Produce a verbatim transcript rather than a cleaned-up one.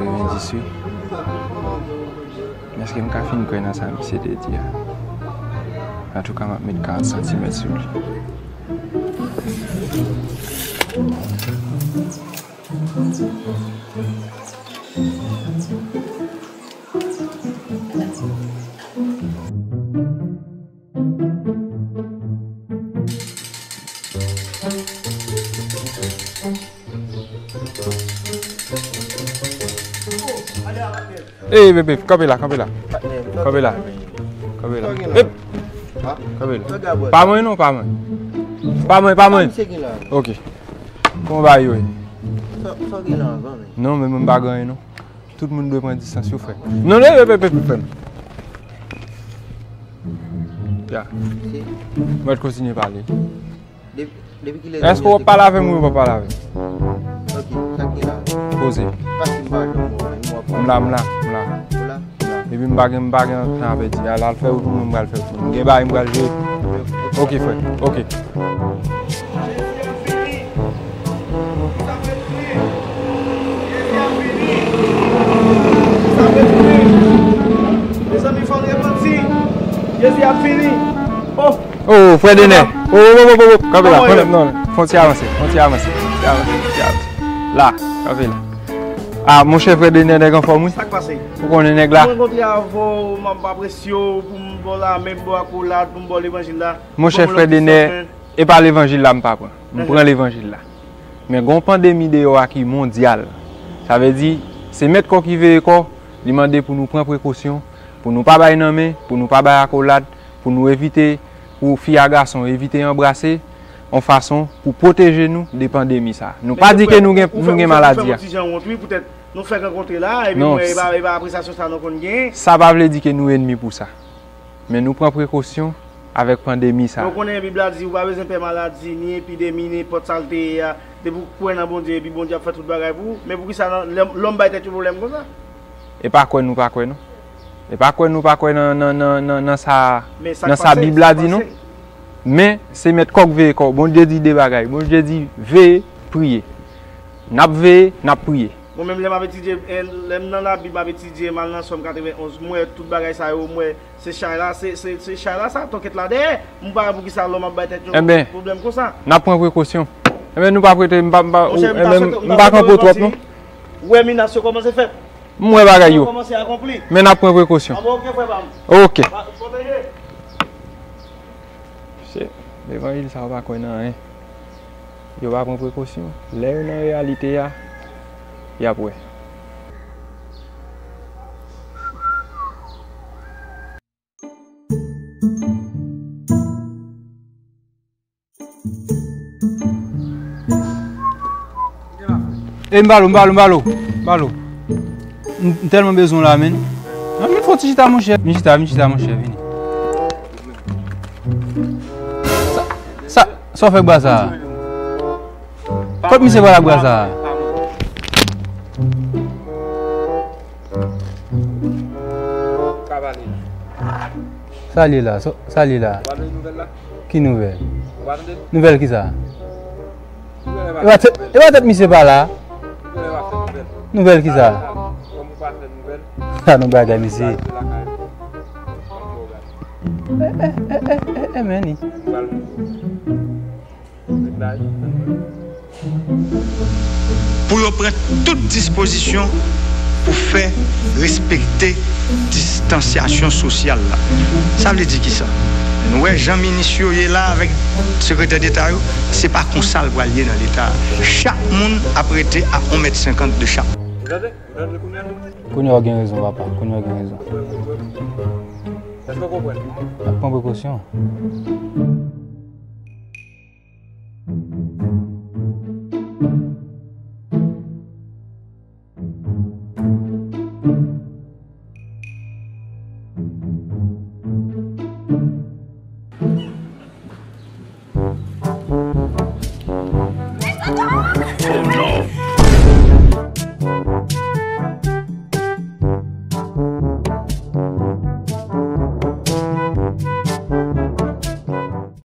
Katrevenndis wi. Men èske m ka fin kwè nan sa misye te di a? Antouka, m ap met karant santimèt sou li. Ey, bebe, kanpe la, kanpe la. Kanpe la. Kanpe la. Ep. Kanpe la. Pa mwen non, pa mwen. Pa mwen, pa mwen. Ok. Kòman bagay yo ye? Non, men mwen m pa gen anyen non. Tout moun dwe pran distans yo, frè. Non, non, ep, ep, ep, frè m. Ya. Mwen kontinye pale. Depi, depi kilè? Èske w ap pale avè m ou w p ap pale avè m? Ok, sa ki la? Poze. Paske m pa janm wè w, men m wè w ap pale. M la, m la, m la. Ou la? M la. Epi m pa gen, m pa gen tan a pèdi. Al, al fè wout ou, mwen m pral fè wout mwen. M gen bagay m pral jere. Ok, frè. Ok. Mezanmi, fò n repanti. Jezi ap vini. Oh! Oh, frè Denè. Oh, oh, oh, oh, oh, kanpe la. Kòman yo? Non, non, fè yon ti avanse, fè yon ti avanse, fè yon ti avanse, fè yon ti avanse. La, kanpe la. Ah, monchè, frè Denè, nèg anfòm wi. Sa k pase? Ou konnen nèg la. Mwen kontre avè w, m ap apresye w pou m ba w lamen, pou m ba w akolad, pou m ba w levanjil la. Monchè, frè Denè, e pa levanjil la m pa pran. M pran levanjil la. Men gen yon pandemi deyò a ki mondyal. Sa vle di, se mèt kò ki veye kò, li mande pou nou pran prekosyon, pou nou pa bay nan men, pou nou pa bay akolad, pou nou evite, pou fi a gason evite anbrase, yon fason pou pwoteje nou de pandemi sa. Nou pa di ke nou gen, nou gen maladi a. Ou fè m yon ti jan wont, wi, poutèt nou fèk rankontre la, epi mwen, e pa, e pa apresyasyon sa nou konn genyen. Sa pa vle di ke nou enmi pou sa. Men nou pran prekosyon avèk pandemi sa. Men w konnen Bib la di ou pa bezwen pè maladi, ni epidemi, nenpòt sa l te ye a. Depi w kwè nan Bondye, epi Bondye ap fè tout bagay pou ou. Men poukisa lè, lòm bay tèt yo pwoblèm konsa? E pa kwè nou pa kwè non. E pa kwè nou pa kwè nan, nan, nan, nan, nan sa, nan sa Bib la di non. Men se mèt kò k veye kò. Bondye di de bagay. Bondye di veye, priye. N ap veye, n ap priye. Mwen menm lè m ap etidye, eh, lè m nan Labib, m ap etidye, m al nan Sòm katrevenn onz, m wè tout bagay sa yo, m wè se chay la, se, se, se chay la sa, tòkèt la dèyè. M pa wè poukisa lòm ap bay tèt yo pwoblèm konsa. N ap pran prekosyon. Enben, nou pa prete, m pa, m pa, enben, m pa kanpe w twòp non. Ou wè menas yo kòmanse fèt. M wè bagay yo. Yo kòmanse akonpli. Men n ap pran prekosyon. Anben, ok, frè pa m. Ok. Pwoteje. Mesye, levanjil sa yo pa kwè nan anyen. Yo pa pran prekosyon. Lè yo nan reyalite a, y ap wè. E m ba l ou, m ba l ou, m ba l ou, m ba l ou. M, m tèlman bezwen w la, menn. An, vin fè yon ti chita, monchè. Vin chita, vin chita, monchè, vini. Sa, sa, sa w fè ak bra sa a? Kot misye pral ak bra sa a? Sa li la, sa, sa li la. Ki nouvèl? Nouvèl kisa? E pa tèt, e pa tèt misye pa la. Nouvèl kisa? Sa nou bagay, mesye. E, e, e, e, e, e, men ni. Pou yo pran tout dispozisyon pou fè respekte distansyasyon sosyal la. Sa vle di kisa? Nou wè jan minis yo ye la avèk sekretè deta yo, se pa konsa l pral ye nan leta a. Chak moun ap rete a yon mèt senkant de chak. Kounye a w gen rezon, papa. Kounye a w gen rezon. N ap pran prekosyon.